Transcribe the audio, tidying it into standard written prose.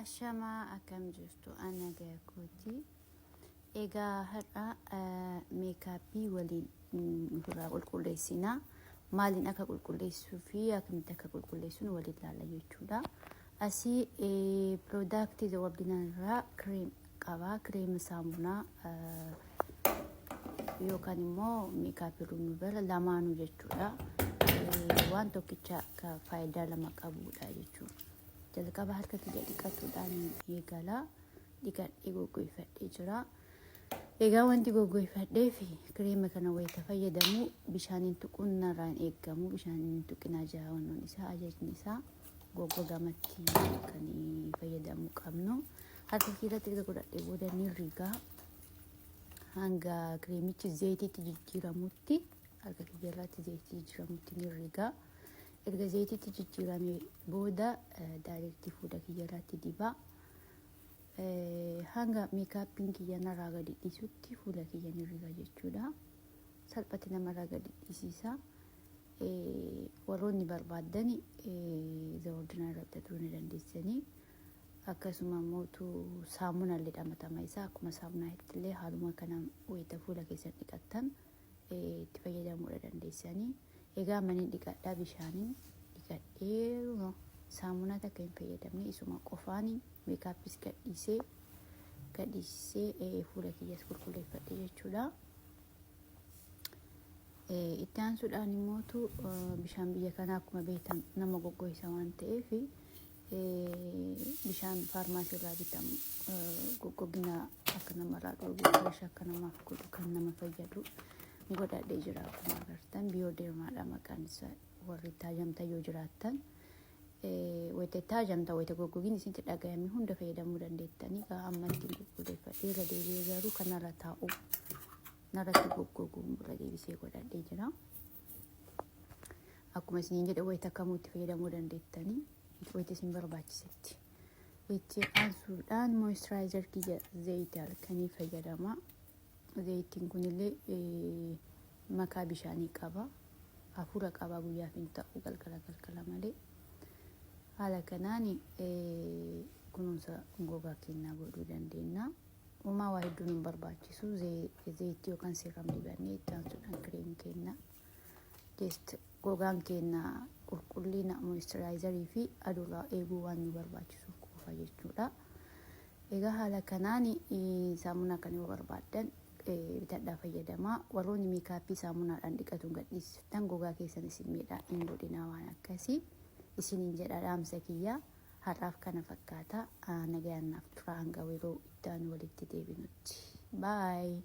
Ashamaa, akkam jirtu? Ana kooti. Egaa har'a makeup waliin ofirraa qulqulleessinaa. Maaliin akka qulqulleessuu fi akkamitti akka qulqulleessuun waliin ilaalla jechuudha. Asii product The Ordinary irraa cream qaba. Cream saamunaa yookaan immoo meekaappii rimuuver lamaanuu jechuudha. Waan tokkicha akka faayidaa lama qabudha jechuudha. Jalqaba harka kiyya dhiqatuudhaan eegala. Dhiqadhee goggoifadhee jira. Egaa wanti goggoifadhee fi kireema kana wayita fayyadamu bishaaniin tuquun narraa hin eeggamu. Bishaaniin tuqinaa jira wannoon isaa, ajajni isaa goggogamatti kan fayyadamuu qabnu. Harka kiyyatti erga godhadhee booda ni rigaa, hanga kireemichi zayitiitti jijjiiramutti, harka kiyya irratti zayitii jijjiiramutti ni rigaa. Erga zayitiitti jijjiirame booda direct fuula kiyya irratti dibaa. Hanga makeuppiin kiyya narraa gadi dhiisutti fuula kiyya ni riga jechuudha. Salphatti namarraa gadi dhiisiisa. Warroonni barbaaddan The Ordinary irratti atuu ni dandeessanii. Akkasuma immoo saamunaa illee dhamatama isaa akkuma saamunaa illee haaluma kanaan wayita fuula keessan dhiqattan itti fayyadamuudha dandeessanii. Egaa manii dhiqadhaa, bishaaniin dhiqadhee saamunaa takka hin fayyadamne, isuma qofaan makeuppis gadhiisee gadhiisee fuula kiyyas qulqulleeffadhe jechuudha. Itti aansuudhaan immootu bishaan biyya kanaa akkuma beektan nama goggoisa waan ta'eef, bishaan faarmaasii irraa bitamu goggogina akka namarraa dhoobu, fresh akka namaaf godhu, kan nama fayyadu godhadhee jira. Akkuma agartan Biodermadha maqaan isaa. Warri taajamta yoo jiraattan, wayita taajamta, wayita goggogin isinitti dhagayame hunda fayyadamuu dandeettanii. Amma ittiin qulqulleeffadhee irra deebi'ee garuu kanarra taa'u narratti goggogu irra deebisee godhadhee jira. Akkuma isiniin jedhe, wayita kamuu itti fayyadamuu dandeettanii, wayita isin barbaachisetti. Itti aansuudhaan moisturizer kiyya zayitii halkanii fayyadama. Zayitiin kunillee makaa bishaanii qaba. Hafuura qaba, guyyaaf hin ta'u, galgala galgala malee. Haala kanaan kunuunsa gogaa keenyaa godhuu dandeenya. Uumaa waa hedduun hin barbaachisu. Zayitii yookaan serum dibannee itti aansuudhaan cream keenya. Just gogaan keenya qulqullina moisturizerii fi aduurraa eeguu waan nu barbaachisuuf qofa jechuudha. Egaa haala kanaan saamunaa kana yoo barbaaddan bitadhaa fayyadamaa. Warroonni makeup saamunaadhaan dhiqatuun gadhiisiftan gogaa keessan isin miidhaa, hin godhinaa waan akkasii isiniin jedha dhaamsa kiyyaa. Har'aaf kana fakkaata. Nagayaan naaf tura hanga yeroo itti aanu walitti deebinutti. Bye.